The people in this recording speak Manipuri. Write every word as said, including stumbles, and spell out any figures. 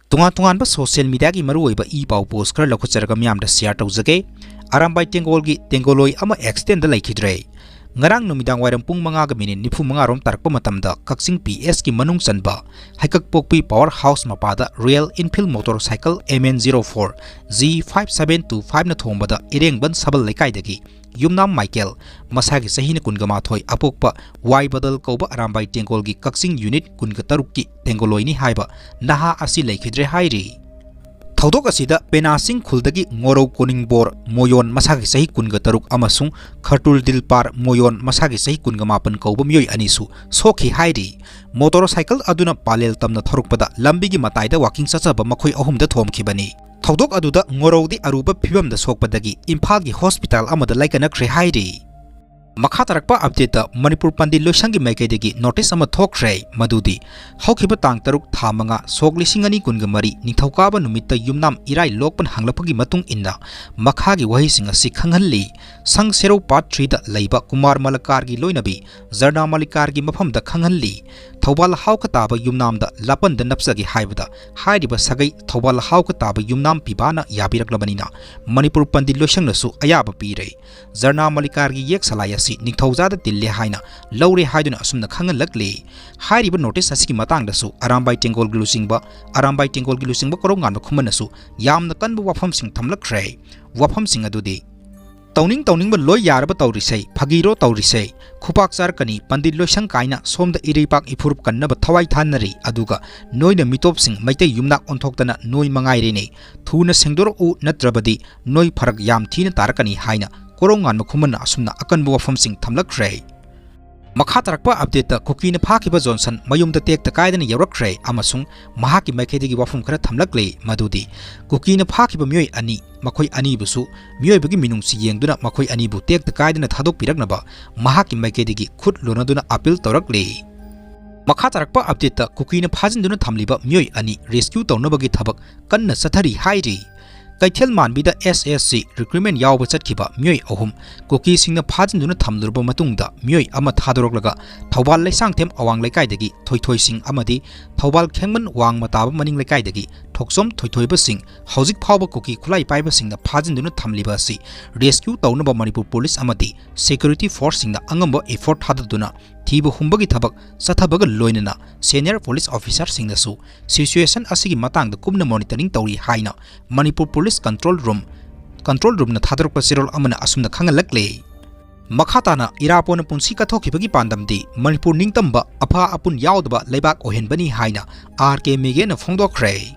ꯇꯣꯉꯥꯟ ꯇꯣꯉꯥꯟꯕ social mediaꯒꯤ ꯃꯔꯨꯑꯣꯏꯕ ꯏ ꯄꯥꯎ post ꯈꯔ ꯂꯧꯈꯠꯆꯔꯒ ꯃꯤꯌꯥꯝꯗ share ꯇꯧꯖꯒꯦ꯫ ꯑꯔꯥꯝꯕꯥꯏ ꯇꯦꯡꯒꯣꯜꯒꯤ ꯇꯦꯡꯒꯣꯂꯣꯏ ꯑꯃ accidentꯗ ꯂꯩꯈꯤꯗ꯭ꯔꯦ꯫ ꯉꯔꯥꯡ ꯅꯨꯃꯤꯗꯥꯡ ꯋꯥꯏꯔꯝ ꯄꯨꯡ ꯃꯉꯥꯒ minute ꯅꯤꯐꯨ ꯃꯉꯥ ꯔꯣꯝ ꯇꯥꯔꯛꯄ ꯃꯇꯝꯗ ꯀꯛꯆꯤꯡ P S ꯀꯤ ꯃꯅꯨꯡ ꯆꯟꯕ ꯍꯩꯀꯛꯄꯣꯛꯄꯤ power house ꯃꯄꯥꯗ Royal Enfield motorcycle M N zero four G five seven two fiveꯅ ꯊꯣꯡꯕꯗ ꯏꯔꯦꯡꯕꯟ ꯁꯕꯜ ꯂꯩꯀꯥꯏꯗꯒꯤ ꯌꯨꯝꯅꯥꯝ ꯃꯥꯏꯀꯦꯜ, ꯃꯁꯥꯒꯤ ꯆꯍꯤꯅ ꯀꯨꯟꯒ ꯃꯥꯊꯣꯏ, ꯑꯄꯣꯛꯄ ꯋꯥꯏ ꯕꯗꯜ ꯀꯧꯕ ꯑꯔꯥꯝꯕꯥꯏ ꯇꯦꯡꯒꯣꯜꯒꯤ ꯀꯛꯆꯤꯡ unit ꯀꯨꯟꯒ ꯇꯔꯨꯛꯀꯤ ꯇꯦꯡꯒꯣꯂꯣꯏꯅꯤ ꯍꯥꯏꯕ ꯅꯍꯥ ꯑꯁꯤ ꯂꯩꯈꯤꯗ꯭ꯔꯦ ꯍꯥꯏꯔꯤ꯫ ꯊꯧꯗꯣꯛ ꯑꯁꯤꯗ ꯄꯦꯅꯥꯁꯤꯡ ꯈꯨꯜꯗꯒꯤ ꯉꯣꯔꯧ ꯀꯣꯅꯤꯡꯕꯣꯔ ꯃꯣꯌꯣꯟ, ꯃꯁꯥꯒꯤ ꯆꯍꯤ ꯀꯨꯟꯒ ꯇꯔꯨꯛ, ꯑꯃꯁꯨꯡ ꯈꯔꯇꯨꯜ ꯗꯤꯜꯄꯥꯔ ꯃꯣꯌꯣꯟ, ꯃꯁꯥꯒꯤ ꯆꯍꯤ ꯀꯨꯟꯒ ꯃꯥꯄꯟ ꯀꯧꯕ ꯃꯤꯑꯣꯏ ꯑꯅꯤꯁꯨ ꯁꯣꯛꯈꯤ ꯍꯥꯏꯔꯤ꯫ Motorcycle ꯑꯗꯨꯅ ꯄꯥꯂꯦꯜ ꯇꯝꯅ ꯊꯧꯔꯛꯄꯗ ꯂꯝꯕꯤꯒꯤ ꯃꯇꯥꯏꯗ walking ꯆꯠꯆꯕ ꯃꯈꯣꯏ ꯑꯍꯨꯝꯗ ꯊꯣꯝꯈꯤꯕꯅꯤ꯫ ꯊꯧꯗꯣꯛ ꯑꯗꯨꯗ ꯉꯣꯔꯧꯗꯤ ꯑꯔꯨꯕ ꯐꯤꯕꯝꯗ ꯁꯣꯛꯄꯗꯒꯤ ꯏꯝꯐꯥꯜꯒꯤ hospital ꯑꯃꯗ ꯂꯥꯏꯀꯠꯅꯈ꯭ꯔꯦ ꯍꯥꯏꯔꯤ꯫ ꯃꯈꯥ ꯇꯥꯔꯛꯄ updateꯇ ꯃꯅꯤꯄꯨꯔ ꯄꯟꯗꯤꯠ ꯂꯣꯏꯁꯪꯒꯤ ꯃꯥꯏꯀꯩꯗꯒꯤ notice ꯑꯃ ꯊꯣꯛꯈ꯭ꯔꯦ, ꯃꯗꯨꯗꯤ ꯍꯧꯈꯤꯕ ꯇꯥꯡ ꯇꯔꯨꯛ ꯊꯥ ꯃꯉꯥ ꯁꯣꯛ ꯂꯤꯁꯤꯡ ꯑꯅꯤ ꯀꯨꯟꯒ ꯃꯔꯤ ꯅꯤꯡꯊꯧꯀꯥꯕ ꯅꯨꯃꯤꯠꯇ ꯌꯨꯝꯅꯥꯝ ꯏꯔꯥꯏ ꯂꯣꯛꯄꯅ ꯍꯪꯂꯛꯄꯒꯤ ꯃꯇꯨꯡ ꯏꯟꯅ ꯃꯈꯥꯒꯤ ꯋꯥꯍꯩꯁꯤꯡ ꯑꯁꯤ ꯈꯪꯍꯜꯂꯤ꯫ ꯁꯪ ꯁꯦꯔꯧ part threeꯗ ꯂꯩꯕ ꯀꯨꯃꯥꯔ ꯃꯂꯀꯥꯔꯒꯤ ꯂꯣꯏꯅꯕꯤ ꯖꯔꯅꯥ ꯃꯂꯤꯀꯥꯔꯒꯤ ꯃꯐꯝꯗ ꯈꯪꯍꯜꯂꯤ꯫ ꯊꯧꯕꯥꯜ ꯍꯥꯎꯈ ꯇꯥꯕ ꯌꯨꯝꯅꯥꯝꯗ ꯂꯥꯄꯟꯗ ꯅꯞꯆꯒꯦ ꯍꯥꯏꯕꯗ ꯍꯥꯏꯔꯤꯕ ꯁꯥꯒꯩ ꯊꯧꯕꯥꯜ ꯍꯥꯎꯈ ꯇꯥꯕ ꯌꯨꯝꯅꯥꯝ ꯄꯤꯕꯥꯅ ꯌꯥꯕꯤꯔꯛꯂꯕꯅꯤꯅ ꯃꯅꯤꯄꯨꯔ ꯄꯟꯗꯤꯠ ꯂꯣꯏꯁꯪꯅꯁꯨ ꯑꯌꯥꯕ ꯄꯤꯔꯦ꯫ ꯖꯔꯅꯥ ꯃꯂꯤꯀꯥꯔꯒꯤ ꯌꯦꯛ ꯁꯂꯥꯏ ꯑꯁꯤ ꯅꯤꯡꯊꯧꯖꯥꯗ ꯇꯤꯜꯂꯦ ꯍꯥꯏꯅ ꯂꯧꯔꯦ ꯍꯥꯏꯗꯨꯅ ꯑꯁꯨꯝꯅ ꯈꯪꯍꯜꯂꯛꯂꯤ꯫ ꯍꯥꯏꯔꯤꯕ notice ꯑꯁꯤꯒꯤ ꯃꯇꯥꯡꯗꯁꯨ ꯑꯔꯥꯝꯕꯥꯏ ꯇꯦꯡꯒꯣꯜꯒꯤ ꯂꯨꯆꯤꯡꯕ, ꯑꯔꯥꯝꯕꯥꯏ ꯇꯦꯡꯒꯣꯜꯒꯤ ꯂꯨꯆꯤꯡꯕ ꯀꯣꯔꯧꯉꯥꯟꯕ ꯈꯨꯃꯟꯅꯁꯨ ꯌꯥꯝꯅ ꯀꯟꯕ ꯋꯥꯐꯝꯁꯤꯡ ꯊꯝꯂꯛꯈ꯭ꯔꯦ꯫ ꯋꯥꯐꯝꯁꯤꯡ ꯑꯗꯨꯗꯤ, ꯇꯧꯅꯤꯡ ꯇꯧꯅꯤꯡꯕ ꯂꯣꯏ ꯌꯥꯔꯕ ꯇꯧꯔꯤꯁꯦ, ꯐꯥꯒꯤꯔꯣ ꯇꯧꯔꯤꯁꯦ, ꯈꯨꯄꯥꯛ ꯆꯥꯔꯛꯀꯅꯤ, ꯄꯟꯗꯤꯠ ꯂꯣꯏꯁꯪ ꯀꯥꯏꯅ ꯁꯣꯝꯗ ꯏꯔꯩꯄꯥꯛ ꯏꯐꯨꯔꯨꯞ ꯀꯟꯅꯕ ꯊꯋꯥꯏ ꯊꯥꯅꯔꯤ, ꯑꯗꯨꯒ ꯅꯣꯏꯅ ꯃꯤꯇꯣꯞꯁꯤꯡ ꯃꯩꯇꯩ ꯌꯨꯝꯅꯥꯛ ꯑꯣꯟꯊꯣꯛꯇꯅ ꯅꯣꯏ ꯃꯉꯥꯏꯔꯦꯅꯦ꯫ ꯊꯨꯅ ꯁꯦꯡꯗꯣꯔꯛꯎ, ꯅꯠꯇ꯭ꯔꯕꯗꯤ ꯅꯣꯏ ꯐꯔꯛ ꯌꯥꯝ ꯊꯤꯅ ꯇꯥꯔꯛꯀꯅꯤ ꯍꯥꯏꯅ ꯀꯣꯔꯧꯉꯥꯟꯕ ꯈꯨꯃꯟꯅ ꯑꯁꯨꯝꯅ ꯑꯀꯟꯕ ꯋꯥꯐꯝꯁꯤꯡ ꯊꯝꯂꯛꯈ꯭ꯔꯦ꯫ ꯃꯈꯥ ꯇꯥꯔꯛꯄ updateꯇ ꯀꯨꯀꯤꯅ ꯐꯥꯈꯤꯕ ꯖꯣꯟꯁꯟ ꯃꯌꯨꯝꯗ ꯇꯦꯛꯇ ꯀꯥꯏꯗꯅ ꯌꯧꯔꯛꯈ꯭ꯔꯦ ꯑꯃꯁꯨꯡ ꯃꯍꯥꯛꯀꯤ ꯃꯥꯏꯀꯩꯗꯒꯤ ꯋꯥꯐꯝ ꯈꯔ ꯊꯝꯂꯛꯂꯦ, ꯃꯗꯨꯗꯤ ꯀꯨꯀꯤꯅ ꯐꯥꯈꯤꯕ ꯃꯤꯑꯣꯏ ꯑꯅꯤ, ꯃꯈꯣꯏ ꯑꯅꯤꯕꯨꯁꯨ ꯃꯤꯑꯣꯏꯕꯒꯤ ꯃꯤꯅꯨꯡꯁꯤ ꯌꯦꯡꯗꯨꯅ ꯃꯈꯣꯏ ꯑꯅꯤꯕꯨ ꯇꯦꯛꯇ ꯀꯥꯏꯗꯅ ꯊꯥꯗꯣꯛꯄꯤꯔꯛꯅꯕ ꯃꯍꯥꯛꯀꯤ ꯃꯥꯏꯀꯩꯗꯒꯤ ꯈꯨꯠ ꯂꯣꯟꯅꯗꯨꯅ appeal ꯇꯧꯔꯛꯂꯦ꯫ ꯃꯈꯥ ꯇꯥꯔꯛꯄ updateꯇ ꯀꯨꯀꯤꯅ ꯐꯥꯖꯤꯟꯗꯨꯅ ꯊꯝꯂꯤꯕ ꯃꯤꯑꯣꯏ ꯑꯅꯤ rescue ꯇꯧꯅꯕꯒꯤ ꯊꯕꯛ ꯀꯟꯅ ꯆꯠꯊꯔꯤ ꯍꯥꯏꯔꯤ꯫ ꯀꯩꯊꯦꯜ ꯃꯥꯟꯕꯤꯗ S S C recruitment ꯌꯥꯎꯕ ꯆꯠꯈꯤꯕ ꯃꯤꯑꯣꯏ ꯑꯍꯨꯝ ꯀꯨꯀꯤꯁꯤꯡꯅ ꯐꯥꯖꯤꯟꯗꯨꯅ ꯊꯝꯂꯨꯔꯕ ꯃꯇꯨꯡꯗ ꯃꯤꯑꯣꯏ ꯑꯃ ꯊꯥꯗꯣꯔꯛꯂꯒ ꯊꯧꯕꯥꯜ ꯂꯩꯁꯥꯡꯊꯦꯝ ꯑꯋꯥꯡ ꯂꯩꯀꯥꯏꯗꯒꯤ ꯊꯣꯏꯊꯣꯏ ꯁꯤꯡ ꯑꯃꯗꯤ ꯊꯧꯕꯥꯜ ꯈꯦꯡꯃꯟ ꯋꯥꯡꯃ ꯇꯥꯕ ꯃꯅꯤꯡ ꯂꯩꯀꯥꯏꯗꯒꯤ ꯊꯣꯛꯆꯣꯝ ꯊꯣꯏꯊꯣꯏꯕ ꯁꯤꯡ ꯍꯧꯖꯤꯛ ꯐꯥꯎꯕ ꯀꯨꯀꯤ ꯈꯨꯠꯂꯥꯏ ꯄꯥꯏꯕꯁꯤꯡꯅ ꯐꯥꯖꯤꯟꯗꯨꯅ ꯊꯝꯂꯤꯕ ꯑꯁꯤ rescue ꯇꯧꯅꯕ ꯃꯅꯤꯄꯨꯔ ꯄꯨꯂꯤꯁ ꯑꯃꯗꯤ security force ꯁꯤꯡꯅ ꯑꯉꯝꯕ effort ꯊꯥꯗꯗꯨꯅ ꯊꯤꯕ ꯍꯨꯝꯕꯒꯤ ꯊꯕꯛ ꯆꯠꯊꯕꯒ ꯂꯣꯏꯅꯅ senior police officer ꯁꯤꯡꯅꯁꯨ situation ꯑꯁꯤꯒꯤ ꯃꯇꯥꯡꯗ ꯀꯨꯞꯅ monitoring ꯇꯧꯔꯤ ꯍꯥꯏꯅ Manipur police control room, control room ꯅ ꯊꯥꯗꯣꯔꯛꯄ ꯆꯦꯔꯣꯜ ꯑꯃꯅ ꯑꯁꯨꯝꯅ ꯈꯪꯍꯜꯂꯛꯂꯦ꯫ ꯃꯈꯥ ꯇꯥꯅ ꯏꯔꯥꯕꯣꯠꯅ ꯄꯨꯟꯁꯤ ꯀꯠꯊꯣꯛꯈꯤꯕꯒꯤ ꯄꯥꯟꯗꯝꯗꯤ ꯃꯅꯤꯄꯨꯔ ꯅꯤꯡꯇꯝꯕ, ꯑꯐ ꯑꯄꯨꯟ ꯌꯥꯎꯗꯕ ꯂꯩꯕꯥꯛ ꯑꯣꯏꯍꯟꯕꯅꯤ ꯍꯥꯏꯅ R K ꯃꯦꯒꯦꯅ ꯐꯣꯡꯗꯣꯛꯈ꯭ꯔꯦ꯫